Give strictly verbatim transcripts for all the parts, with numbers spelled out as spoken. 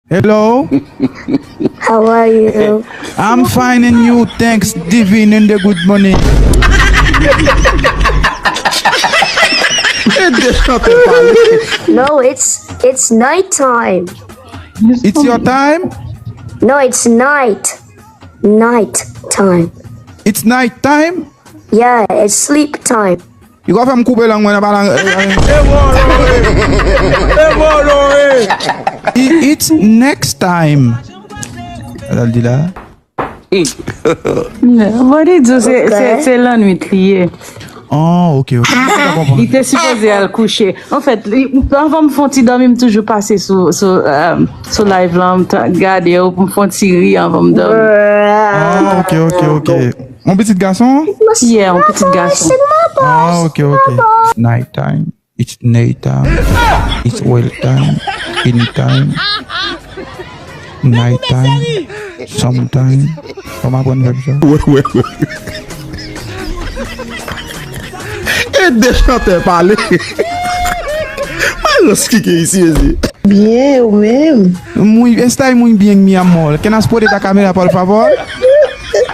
Hello? How are you? I'm fine and you? Thanksgiving and the good morning. E de chantè pale. No, it's it's night time. It's your time? No, it's night. Night time. It's night time? Yeah, it's sleep time. Yo ka fè m koupe lang mwen nan pale. E vòlò e! E vòlò e! I- It's next time. Sa l di la? Bon, li di w se- se se lannwit li ye. Oh, ok, ok. Mwen pa konprann. Li te sipoze al kouche. Anfèt, li- anvan m fè yon ti dòmi, m toujou pase sou sou euh, sou live la, m ta- gade yo pou m fè yon ti ri anvan m dòmi. Ah, ok, ok, ok. Mon pitit gason? Yeah, yon pitit gason. Ah, ok, ok. Night time. It's night time. It's well time. Anytime. Night time. Sometime. Kòman aprann fè sa? Wè, wè, wè. E de chantè pale. Malans ki gen isi, mezi. Bien, ou menm? Muy, estáis muy bien, mi amor. Que nos puede dar cámara, por favor?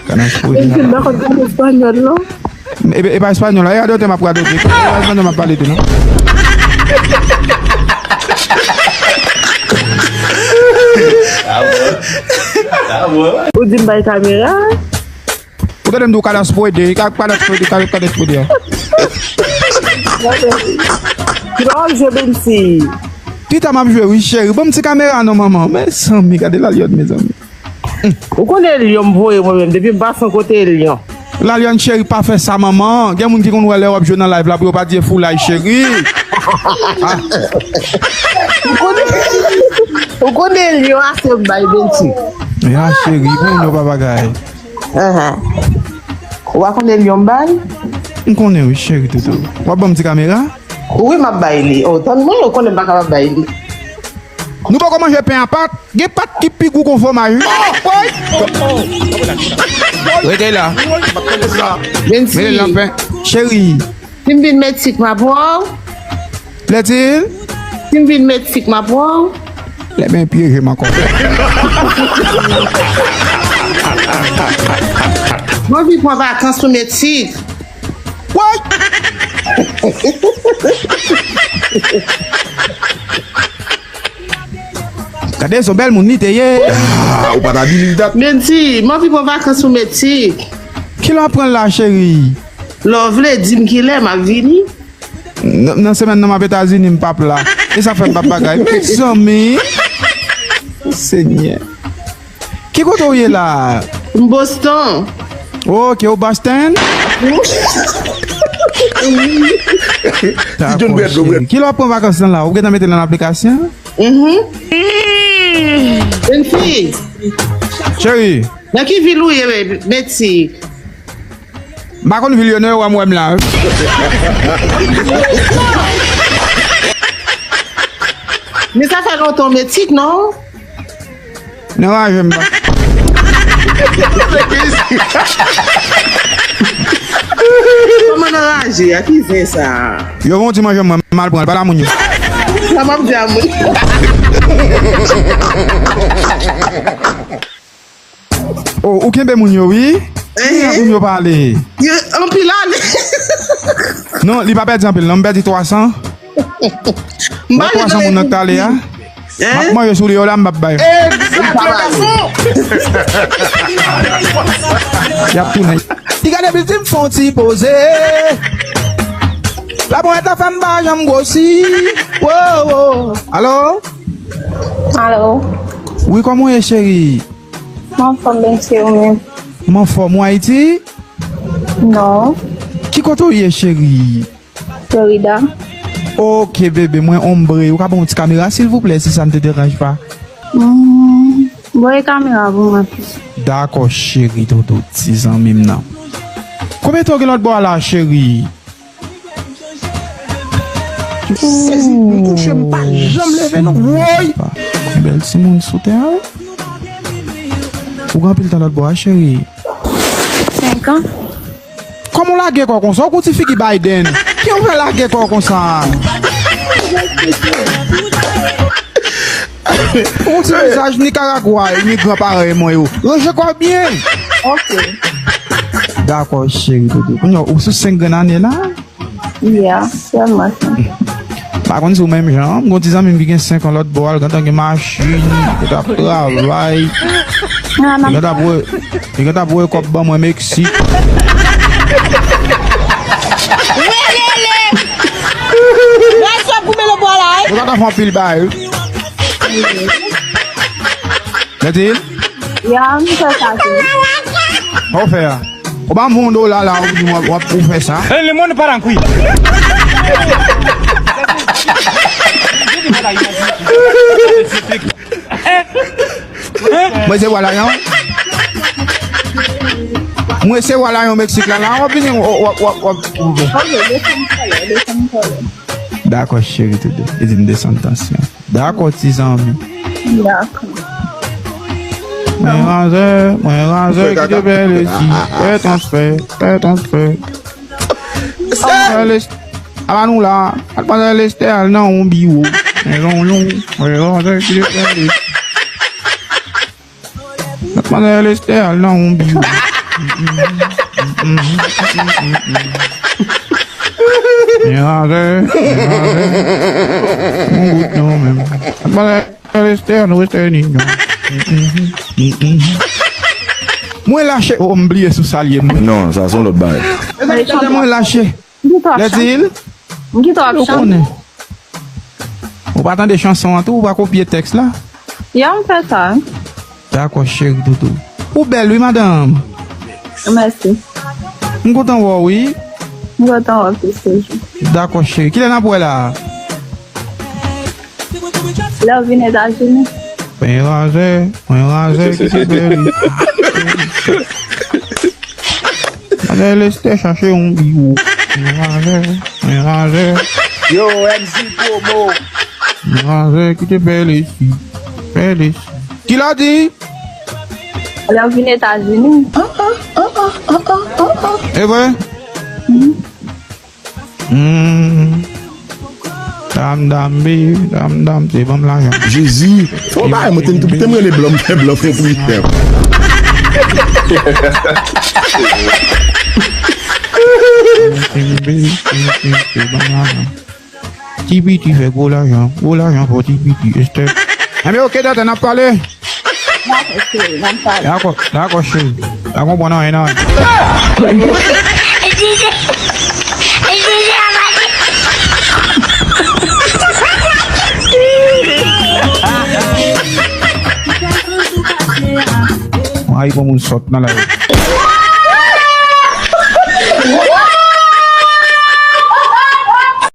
Que nos puede Epi m dar. pa konn pale espanyòl, non? E, e pa espanyòl la, e radote m ap radote. E pa espanyòl m ap pale tou, non? Ou di m bay kamera? Ou tande m di w kadas pwede, ka- kadas pwede, ka- kadas pwede a. Ki pa w ap jwe Bensi? Pita m ap jwe, wi, cheri. Ban m ti kamera non, manman. Mezanmi, gade Lalyòn, mezanmi. Ou konnen Lyon m voye mwen menm, depi m pase yon kote Lyon. Lalyòn, cheri, pa fè sa, manman. Gen moun ki konn wè lè w ap jwe nan live la pou yo pa di e foulay, cheri. Ou konnen Lyon ase m bay Bensi. Ya, cheri, pou moun yo pa bagay. Ou pa konnen Lyon m bay? M konnen, wi, cheri, toutou. W ap ban m ti kamera? Wi, m ap bay li. O, tann mwen, ou konnen m pa kapab bay li. Nou poko manje pen a pat. Gen pat ki pi gou kon fwomaj, wi. Rete la. Bensi, Mete l nan pen. Cheri, si m vin Meksik, m ap wè w. Lètil, Si m vin Meksik, m ap wè w. lè men pyeje m ankò. Mwen vin pran vakans sou Meksik. Woy! Gade, se yon bèl moun li te ye. Ah, ou pa ta di li dat. Bensi, m anvi pran vakans sou Meksik. Kilè w ap pran l la, cheri? Lè w vle, di m kilè m ap vini. Nan nan semèn nan m ap Etazini, m p ap la. E sa fè m p ap bagay. Mezanmi. Senyè. Ki kote w ye la? M Boston. Ok, ou Boston? Ti John Brad, John Brad. Kilè w ap pran vakans lan la? Ou gentan mete l nan aplikasyon? Mhm. Jenn fi, Cheri, nan ki vil ou ye, Meksik? m pa konn vil yo non, yo wè m wè m la. Men sa fè lontan w Meksik, non? Nan raje m pa. Kòman nan raje a? Ki zen sa? Yo voye yon ti manje mwen, m al pran l, pa la moun yo. Sa m ap di a moun. Oh, ou kenbe moun yo, wi. Ki moun yo pale? Yo, anpil ale. Non, li pa pèdi anpil, non, m pèdi twa san. M Wè twa san moun nan k t ale a? M ap manje sou li yo la, m ap bay. Y ap tounen. Ti gade bizim fon ti poze. La ponyèt la fè m pa janm gwosi. Wo, wo. Alo? Alo, Wi, kòman w ye, cheri? m anfòm, Bensi, ou menm? M anfòm, ou Ayiti? Non, Ki kote w ye, cheri? Florida. Ok, bebe, mwen ombre. Ou ka ban yon ti kamera, silvouplè, si sa n te deranj pa? Hmm, voye kamera pou mwen. Dakò, cheri, toutou, ti zanmi m nan. Konbyen tan w gen lòt bò a la, cheri? Sezi, m kouche, m pa janm leve, non. Woy! Bèl timoun sou tè a, wi. Ou gen anpil tan lòt bò a, cheri. Senk an. Kòman w lage kò w konsa? Ou gon ti figi Biden. Ki w fè lage kò w konsa? Ou ti vizaj Nikaragwa, imigran parèy mwen yo. Ranje kò w byen. Ok. Dakò, cheri doudou. Kounye a, ou sou senk grenn ane la? Yeah, sèlman sa. Pa konn si w menm jan, m gon ti zanmi m ki gen senk an lòt bò a, l gentan gen machin, li t ap travay. Li gentan ap wè, li gentan ap wè kòb ban mwen Meksik. Rele, rele. Ray swa pou mele bò la, wi. Ou gentan fè anpil bagay, wi. Matil? Ya, m fè sa tou. Ou fè a? Ou pa moun dola la, ou di w ap, w ap, ou fè sa? Eh, le monde part en couille. Mwen se vwalayon. Mwen se vwalayon Meksik la, la, w ap vini, w ap, w ap, w ap. Ok, desann kòlè, desann kòlè. Dakò, cheri, tou de. Li di m desann tansyon. Dakò, ti zanmi. Dakò. Mwen razè, mwen razè, ki te bèl esi. Fè transfè, fè transfè. Fè les-, ala nou la, al pandan Lestè al nan yon biwo. Mwen yon, yon, mwen razè, ki te bèl esi. Madanm Esther al nan yon biwo. Mwen avè, mwen avè. Yon bout non menm. Madanm Esther, nou rete ni non. Mwen lache, oh, m bliye sou sa l ye, mwen. Non, sa se yon lòt bagay. Mwen lache. M gen twòp chans. Lèdil? M gen twòp chans. Ou konnen. Ou pa tande chanson an tou, ou pa kopye tèks la? Ya, m fè sa. Dakò, cheri doudou. Ou bèl, wi, madanm. Mèsi. M kontan wè w, wi. M kontan wè w plis toujou. Dakò, cheri. Kilè n ap wè la? Lè w vin Etazini. Mwen razè, mwen razè, ki te bèl. Madanm Esther chache yon biwo. Mwen razè, mwen razè. Yo, M C Promo. Mwen razè, ki te bèl esi. Bèl esi. Ki la di? Lè w vin Etazini. E vre? Hmm. Dam, dam, baby, dam, dam, se ban m lajan. Jezi, fò bagay mwen te, te m rele blan, m fè blan fè pou li fè. Baby, baby, se ban m lajan. Ti piti fè gwo lajan, gwo lajan fò ti piti, Esther. Enben, oke, tata, n ap pale. Dakò, cheri, n ap pale. Dakò, dakò, cheri. Pa konprann anyen nan. Mwen rayi pou moun sòt nan lari.